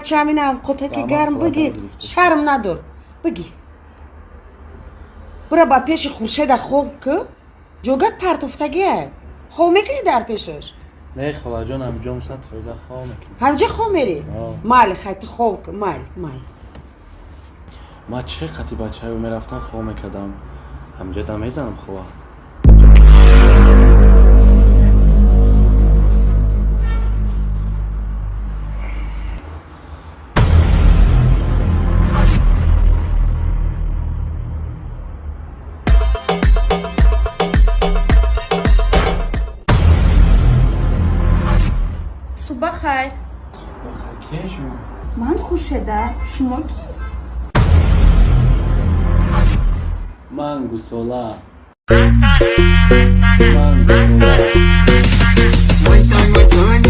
Чамина авқотаки Ба, ман гарм хӯрокам биги. гирифта. Шарм надор, биги, бура ба пеши Хуршеда хоб ку, ҷогат партофтагия, хоб мекунӣ дар пешаш. Не, холаҷон, ҳамҷом 100% хоб мекунам. Ҳамҷа хоб мерӣ? О. Майли, хай, ту хоб ку, майли, майли. Ман чӣ хати бачаё мерафтам, хоб мекардам, ҳамҷа да мезанам хова. Субҳ хайр. Киен шумо? Ман Хуршеда, шумо кӣ? Ман гусола, ман гусола.